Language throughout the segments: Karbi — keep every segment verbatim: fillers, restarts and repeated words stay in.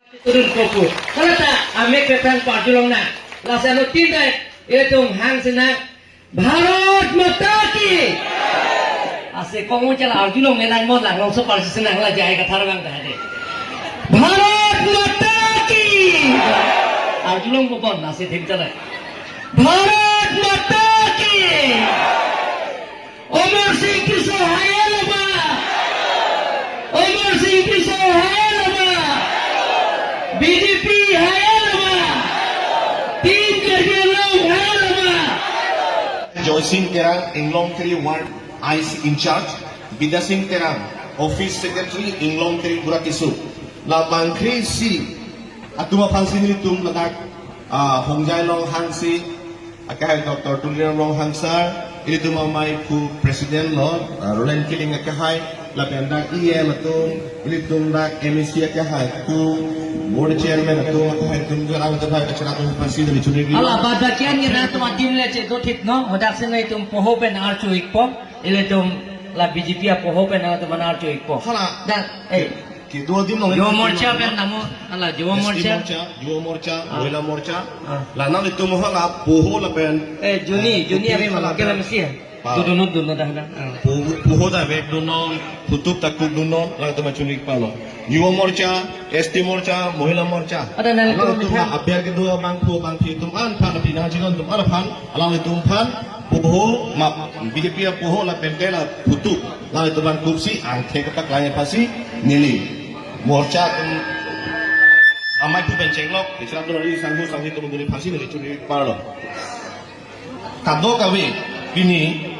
Turun kopu. Kalata amek pepan parjulong na. Lasi anuttin dai ilitum hang sinang. Bharat Mata Ki. Ase kong chala arjulong melang mon lang long so parsi sinang la jai kathar bang dah de. Bharat Mata Ki. Arjulong bobon nasi thim chala. Bharat Mata Ki. Amar Sing Tisso hai lo ma? Amar Sing Tisso hai lo ma? B J P hai lo ma? Team Karbi Anglong hai lo ma? Joysing Terang, Inglong three ward I C in charge. Bidya Sing Terang, office secretary, Inglong three Gura Tisso. La bangkri si atum aphan si nelitum ladak, ah, Hongjai along hangsi akehai Doctor Tuliram Ronghang sir, ilitum amei pu president lo, ah, Roland Killing akehai, lapen dak E M atum, ilitum dak M A C akehai, ku board chairman atum, akehai atum, alang atum hai, acara atum aphan si nelitum chuni. Ala, bad bakian ngi na atum adim le che do thik no, hodak si nelitum poho pen archu ikpo, ilitum la B J P apoho pen atum archu ikpo. Hala. Dak, eh. Kedo adim along Yuva Morcha pen namo, ala, Yuva S T Morcha. Morcha, Yuva Morcha, Ah. Mohila Morcha. Ah. La nanglitum hala poho lapen. Eh, Juni, Eh, Juni Juni ave hala malam ke pen. Lam si ya. Pa. Dudunut dunut dah dah. Ah. Poho, poho ta vek dunnon, phutup ta kuk dunnon, alangtum chuni palo. Yuva Morcha, S T Morcha, Mohila Morcha. Ada nanglitum Alangtum aphan. Abiar kedo abangphu abangphi atum an aphan, aphi nangjinon atum an aphan, alangtum aphan, poho, ma, B J P apoho lapen ke la phutup. Nanglitum aphan kuksi angthek kapaklangji aphan si neli Morcha atum amei pu pen chenglok, ichra atum ari sangho sanghi atum duni aphan si neli chuni parlo. Kadokave pini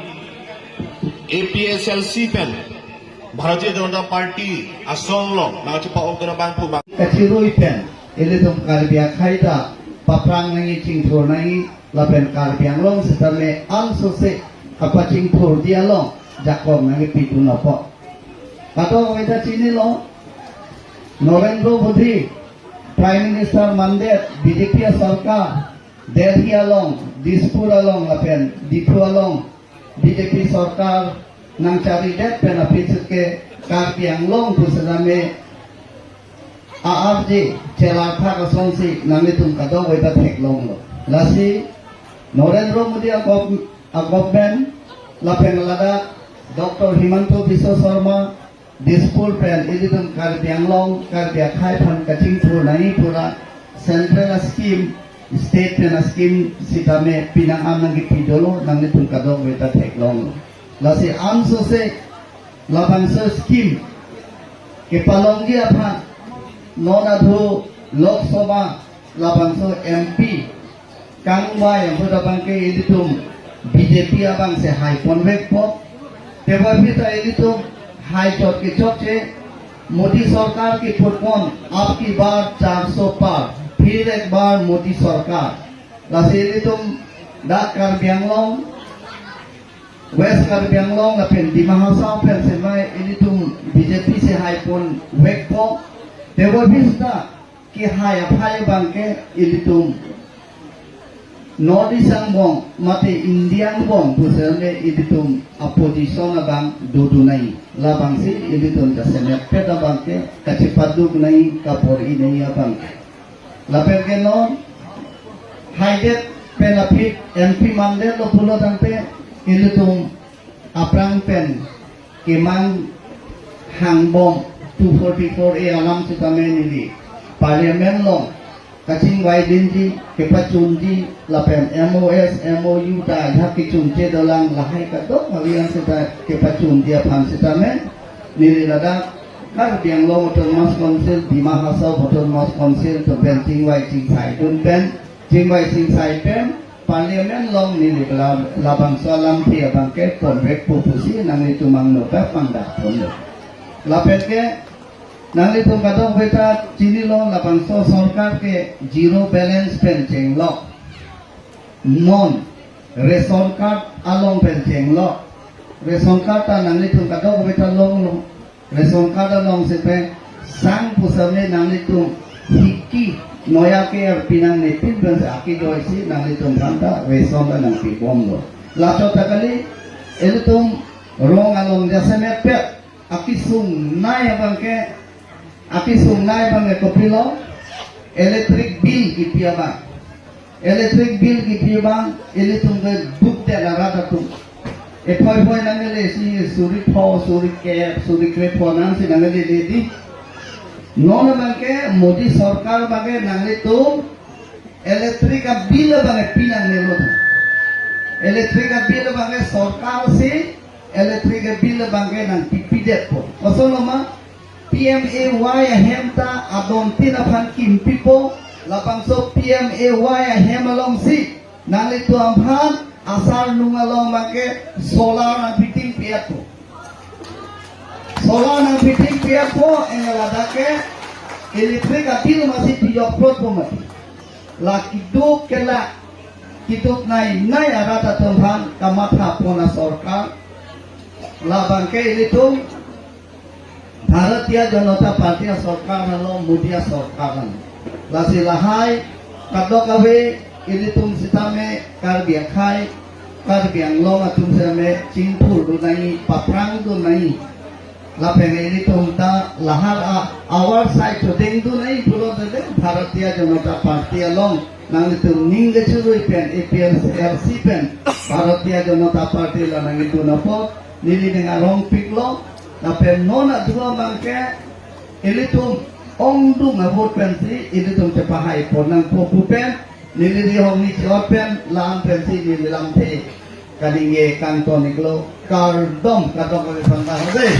A P H L C pen Bharatiya Janata Party asong along nangchepa-ok dun abangphu abang. Kachirui pen ilitum Karbi akhei ta paphrang nangji, chingthur nangji, lapen Karbi Anglong sitame ansose kapachingthurji along jakong nangkepi dun apot. Kadokave ta chinilo, Narendra Modi Prime Minister mandet, B J P asorkar, Delhi along, Dispur along lapen Diphu along B J P sorkar nangcharidet pen aphi sitame Karbi Anglong pu sitame a-arje chelarthak asonsi nanglitum kadokave ta theklonglo. Lasi Narendra Modi a gov-, a government lapen ladak Doctor Himanta Biswa Sarma Dispur pen ilitum Karbi Anglong, Karbi akhei aphan kachingthur nangji pura central a-scheme, state pen a-scheme sitame pinang an nangkepi dolo, nanglitum kadokave ta theklonglo. Lasi ansose labangso scheme kepalongji aphan non adhu Lok Sabha labangso M P kangvai ahut abangke ilitum B J P abangsi haiponvekpo. Tebaphi ta ilitum haichot kechotche Modi sorkar ki phutkon, "Ab ki baar char so paar, phir ek baar Modi sorkar." Lasi ilitum dak Karbi Anglong, West Karbi Anglong lapen Dima Hasao pen semai ilitum B J P si haiponvekpo. Tebaphi ta kehai aphai abangke ilitum North East angbong mate India angbong pusitame ilitum opposition abang dodun nangji. Labangsi ilitum jasemet pet abangke kachepaduk nangji, kabor-i nangji abangke. Lapen ke non haidet pen aphi M P mandetlo pulo tangte ilitum aphrang pen kemang hangbom two forty-four A alam sitame neli Parliament along kachingvai dinji, kepachunji, lapen M O S, M O U ta ajak kechunche dolang, lahai kadokave an sita kepachunji aphan sitame neli ladak Karbi Anglong Autonomous Council, Dima Hasao Autonomous Council atum pen chingvai chingsai dun pen, chingvai chingsai pen Parliament along neli la-, labangso alamthe abangke ponvekpo pusi nanglitum angno ta pangdakponlo. Lapen ke nanglitum kadokave ta chinilo, labangso sorkar ke zero balance pen chenglok. Non ration card along pen chenglok. Ration card ta nanglitum kadokave ta longlo. Ration card along si pen sang pusitame nanglitum hiki noya ke arpi nangne pin pen si akejoisi nanglitum aphan ta ration ta nangpibomlo. Lachot ta kali, ilitum rong along jasemet pet akesung nai abangke, akesung nai abangke kopilo, Electric bill kipi abang. Electric bill kipi abang, ilitum ke dukdet arat atum. Ephoi phoi nangle si suri pho, suri kep, suri krepho nang si nangle di. Non abang ke Modi sorkar abang ke nanglitum electric a bill abang ke pinangnelo. Electric a bill abang ke sorkar si electric a bill abang ke nangpipidetpo. Koson ma P M A Y ahem ta adon tin aphan kimpipo, labangso P M A Y ahem along si nanglitum aphan asar nung along abang ke solar nangpiting piatpo. Solar nangpiting piatpo, engalada ke electric a bill masi piyok plotpo mati. La kiduk ke la kiduk nai nai arat atum aphan kamatha pon asorkar. Labang ke ilitum Bharatiya Janata Party asorkar nalo, Modi asorkar nalo. Lasi lahai kadokave ilitum sitame Karbi akhai, Karbi Anglong atum sitame chingthur dun nai, paphrang dun nai. Lapen ilitum ta lahar a awar sai chodeng dun nai pulo tangte Bharatiya Janata Party along nanglitum ning kechurui pen, A P H L C pen Bharatiya Janata Party la nangidun apot neli ning arongpiklo. Lapen non adua abang ke ilitum ongdung a vote pensi ilitum chepahai pon nangpo pu pen neli rihong ni chot pen lam pensi neli lamthe kaningje kangton iklo. Kardom, kardom kami pantang dei.